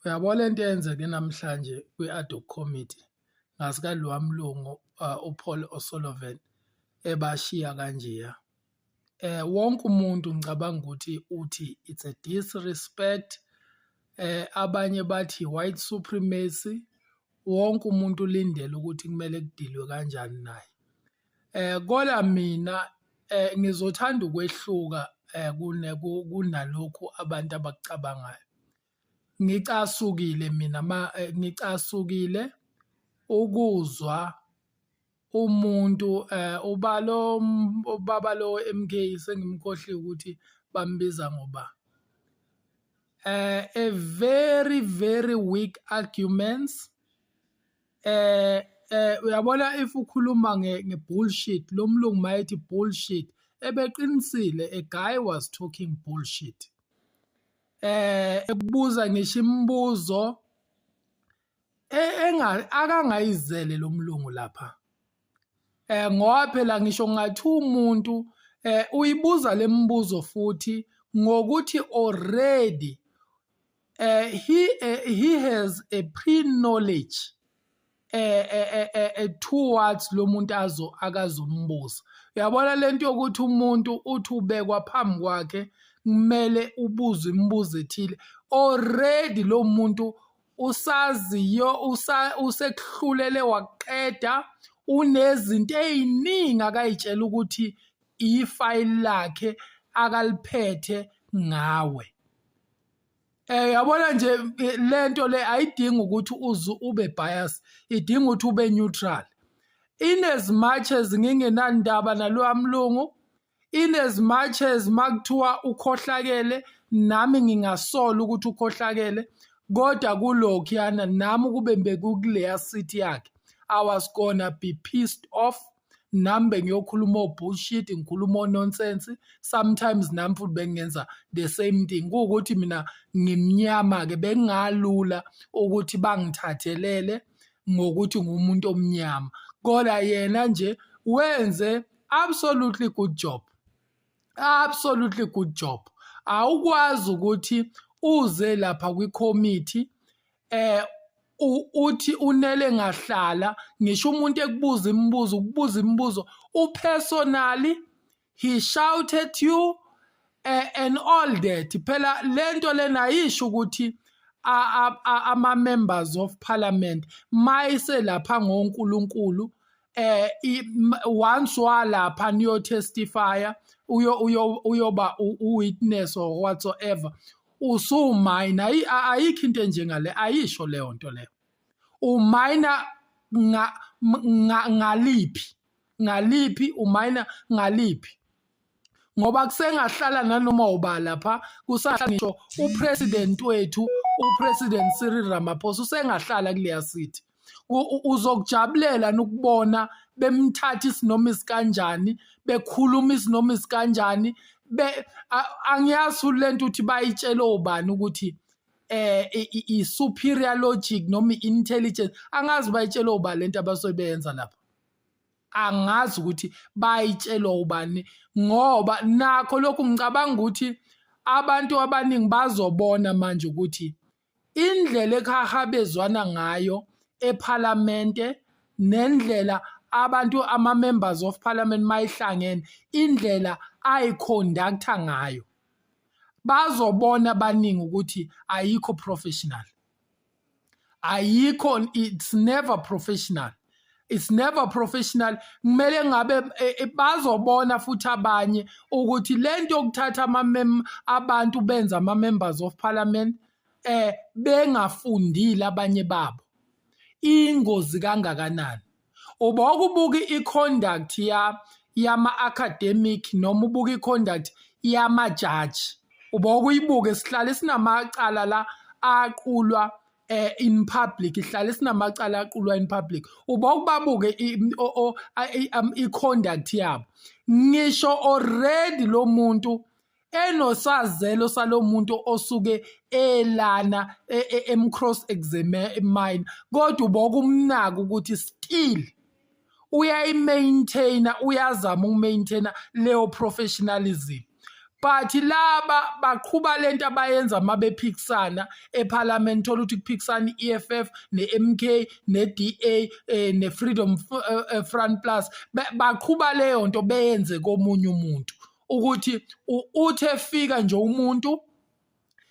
Uyabo le nto eyenzeke namhlanje kwi-ad hoc committee ngasika lowa mlungu uPaul O'Sullivan ebashiya kanjeya. Wonke umuntu ngicabanga ukuthi uthi it's a disrespect, abanye bathi white supremacy, wonke umuntu ulindele ukuthi kumele kudilwe kanjani naye. Kodwa mina ngizothanda ukwehluka kunalokhu abantu abakucabangayo. Ngicasukile mina ngicasukile ukuzwa umuntu uba lo ubaba lo MK, sengimkhohliwe ukuthi bambiza ngoba, a very very weak arguments. Uyabona, if ukhuluma nge-bullshit, lo mlungu mayethi bullshit ebeqinisile. A guy was talking bullshit, ekubuza ngisho imibuzo enga akangayizele lo mlungu lapha, ngoba phela ngisho ngathi umuntu uyibuza lemibuzo futhi ngokuthi already he has a pre-knowledge towards lo muntu azo akazombuza. Uyabona lento yokuthi umuntu uthi ubekwa phambi kwakhe, kumele ubuze imibuzo ethile, already lo muntu usaziyo, usekuhlulele waqeda, unezinto ey'ningi akayitshela ukuthi ifayili lakhe akaliphethe ngawe. Yabona nje, lento le ayidingi ukuthi uze ube bias, idinga ukuthi ube neutral. In as much as ngingenandaba naloya mlungu, in as much as makuthiwa ukhohlakele nami ngingasola ukuthi ukhohlakele, kodwa kulokhuyana nami kube bekukuleya seat yakhe, I was gonna be pissed off. Nami bengiyokhuluma o-bullshit, ngikhuluma o-nonsense. Sometimes nami futhi bengingenza the same thing. Kuwukuthi mina ngimnyama-ke, bekungalula ukuthi bangithathelele ngokuthi ngumuntu omnyama, kodwa yena nje wenze absolutely good job, absolutely good job. Awukwazi ukuthi uze lapha kwikhomithi uthi unele ngahlala ngisho umuntu ekubuza imibuzo, ukubuza imibuzo upersonally, he shouted you and all that. Phela lento lena ayisho ukuthi ama members of parliament mayise lapha ngoNkulunkulu. Once walapha niyo testify, uyo uyo uyoba u-witness or whatsoever, usumayina. Ayikho into enjengale, ayisho leyo nto leyo. Umayina ngaliphi, ngaliphi umayina ngaliphi? Ngoba kusengahlala nanoma uba lapha, kusahlala ngisho upresident wethu, uPresident Cyril Ramaphosa, usengahlala kuleya seat. Uzokujabulela nokubona bemthatha isinoma isikanjani, bekhuluma isinoma isikanjani. Be angiyazi lento ukuthi bayitshele obani ukuthi i-superior logic noma i-intelligence. Angazi bayitshele obani lento abasuke beyenza lapha, angazi ukuthi bayitshelwa ubani, ngoba nakho lokhu ngicabanga ukuthi abantu abaningi bazobona manje ukuthi indlela ekuhahabezwana ngayo ephalamente nendlela abantu ama-members of parliament mayihlangene, indlela ayiconducta ngayo, bazobona abaningi ukuthi ayikho professional, ayikho. It's never professional, it's never professional. Kumele ngabe bazobona futhi abanye ukuthi lento yokuthatha ama abantu benza ama members of parliament bengafundile abanye babo ingozi kangakanani. Uba ukubuka i-conduct ya yama academic noma ubuka i-conduct yamajaji, uba ukuyibuka, sihlale sinamacala la aqulwa in public, ihlale sinamacala aqulwa in public. Uba ukubabuke i-conduct yabo, ngisho already lo muntu enosazelo salomuntu osuke elana em cross examine, kodwa ubokumnaka ukuthi still uyayi-maintaina, uyazama ukumaintaina leyo professionalism. But laba baqhuba lento abayenza uma bephikisana eParliament, thola ukuthi kuphikisana i-EFF ne-MK ne-DA, ne-Freedom Front Plus, baqhuba leyo nto beyenze komunye umuntu ukuthi uthi efika nje umuntu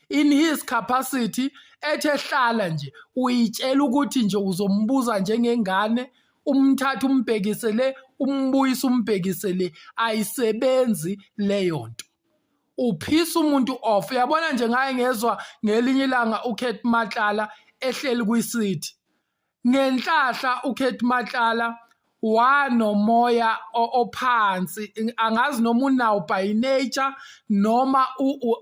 in his capacity, ethe hlala nje, uyitshela ukuthi nje uzombuza njengengane, umthatha umbhekise le, umbuyisa umbhekise le. Ayisebenzi leyo nto, uphisa umuntu off. Uyabona nje, ngaye ngezwa ngelinye ilanga uCat Matlala ehleli kwi-seat. Ngenhlahla uCat Matlala wanomoya ophansi, angazi noma unawo by nature noma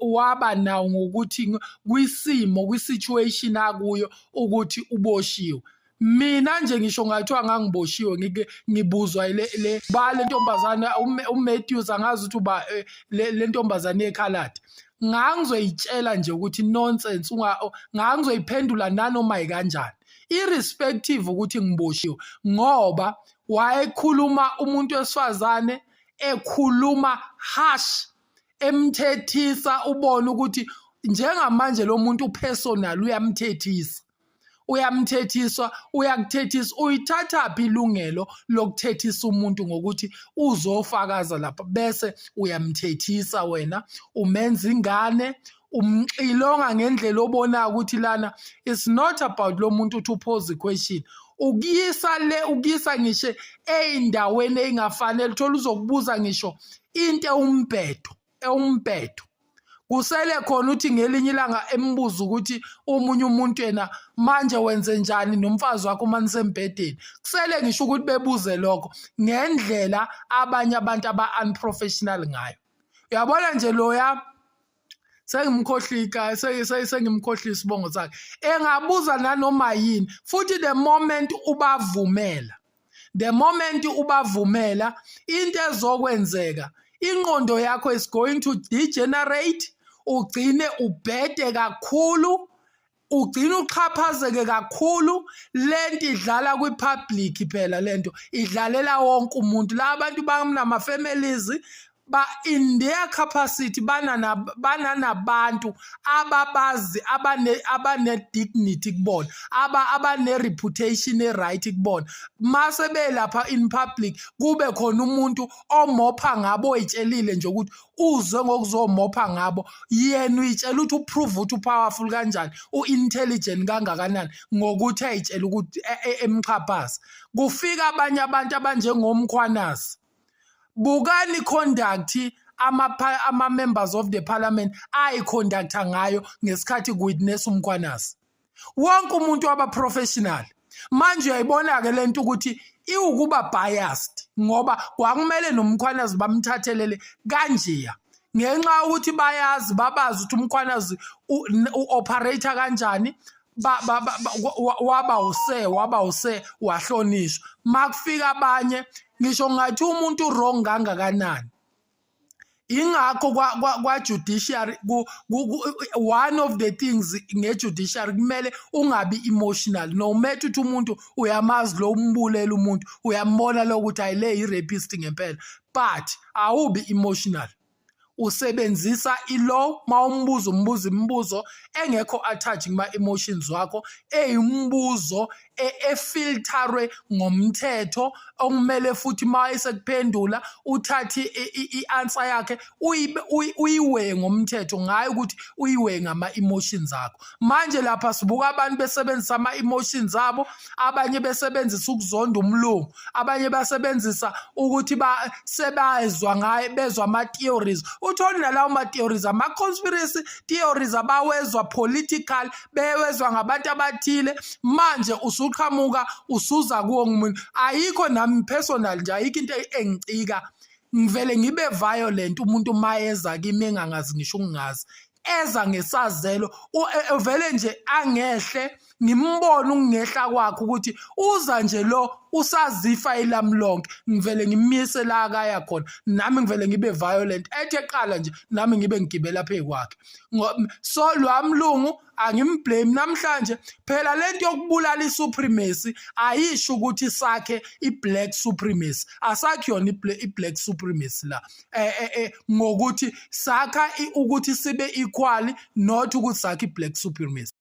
waba nawo ngokuthi kwisimo, kwi-situation akuyo, ukuthi uboshiwe. Mina nje ngisho ngathiwa ngangiboshiwe, ngike ngibuzwa le ba le ntombazana uMatthews, angazi ukuthi uba le ntombazane yekhaladi, ngangizoyitshela nje ukuthi nonsense, ngangizoyiphendula nanoma yikanjani, irrespective ukuthi ngiboshiwe, ngoba wayekhuluma umuntu wesifazane, ekhuluma harsh, emthethisa, ubone ukuthi njengamanje lo muntu upersonal, uyamthethisa, uyamthethiswa, uyakuthethisa. Uyithathaphi ilungelo lokuthethisa umuntu ngokuthi uzofakaza lapha, bese uyamthethisa wena, umenza ingane, umxilonga ngendlela obona ukuthi lana it's not about lo muntu uthi upose question, ukuyisa le, ukuyisa ngisho ey'ndaweni ey'ngafanele. Uthola uzokubuza ngisho into ewumbhedo, ewumbhedo. Kusele khona uthi ngelinye ilanga embuza ukuthi omunye umuntu yena manje wenze njani nomfazi wakho uma nisembhedeni. Kusele ngisho ukuthi bebuze lokho ngendlela abanye abantu aba-unprofessional ngayo. Uyabona nje, loya sengimkhohlika, sengimkhohlisa isibongo sakhe, engabuza nanoma yini. Futhi the moment ubavumela, the moment ubavumela, into ezokwenzeka, ingqondo yakho is going to degenerate, ugcine ubhede kakhulu, ugcine uxhaphazeke kakhulu. Lento idlala kwi-public phela, lento idlalela wonke umuntu. La bantu banama-families, ba in their capacity bananabantu ababazi, abane dignity kubona, abane reputation e-right kubona. Mase belapha in public, kube khona umuntu omopha ngabo, oyitshelile nje ukuthi uze ngokuzomopha ngabo. Yena uyitshela ukuthi uprove ukuthi upowerful kanjani, u-intelligent kangakanani, ngokuthi ayitshela ukuthi emxhaphaza. Kufika abanye abantu abanjengoMkhwanazi. Bukani conduct ama-members of the parliament ayiconducta ngayo ngesikhathi kuwitness uMkhwanazi. Wonke umuntu waba professional. Manje uyayibona-ke lento ukuthi iwukuba biased, ngoba kwakumele noMkhwanazi bamthathelele kanjeya, ngenxa yokuthi bayazi, babazi ukuthi uMkhwanazi u-operate kanjani. Waba use wahlonishwa. Makufika abanye, ngisho ngathi umuntu wrong kangakanani. Ingakho kwa judiciary, one of the things nge-judiciary, kumele ungabi emotional, no matter ukuthi umuntu uyamazi lo umbulela umuntu, uyambona lo ukuthi ayile i-rapist ngempela, but awubi emotional, usebenzisa i-law. Mawumbuza, umbuza imibuzo engekho attached kuma emotions wakho, eyimibuzo efilterwe ngomthetho, okumele futhi ma esekuphendula uthathe i-answer yakhe uyiweye ngomthetho, ngayo ukuthi uyiweye ngama-emotions akho. Manje lapha sibuka abantu besebenzisa ama-emotions abo, abanye besebenzisa ukuzonda umlungu, abanye basebenzisa ukuthi sebezwa ngaye, bezwa ama-theories. Uthole nalawo ma-theories, ama-conspiracy theories abawezwa political, bewezwa ngabantu abathile. Manje usuqhamuka usuza kuwo ngumuntu. Ayikho, nami personal nje, ayikho into engicika, ngivele ngibe violent umuntu mayeza kimi engangazi ngisho ukungazi, eza ngesazelo, vele nje angehle, ngimbone ukungehla kwakhe ukuthi uza nje lo usazifa ilami lonke, ngivele ngimise la akaya khona. Nami ngivele ngibe violent, ethi eqala nje nami ngibe ngigibela phezu kwakhe. So lwamlungu Angimblame namhlanje phela. Lento yokubulala isupremacy ayisho ukuthi sakhe i-black supremacy. Asakhi yona i-black supremacy la, ngokuthi sakha ukuthi sibe equal, not ukuthi sakhe i-black supremacy.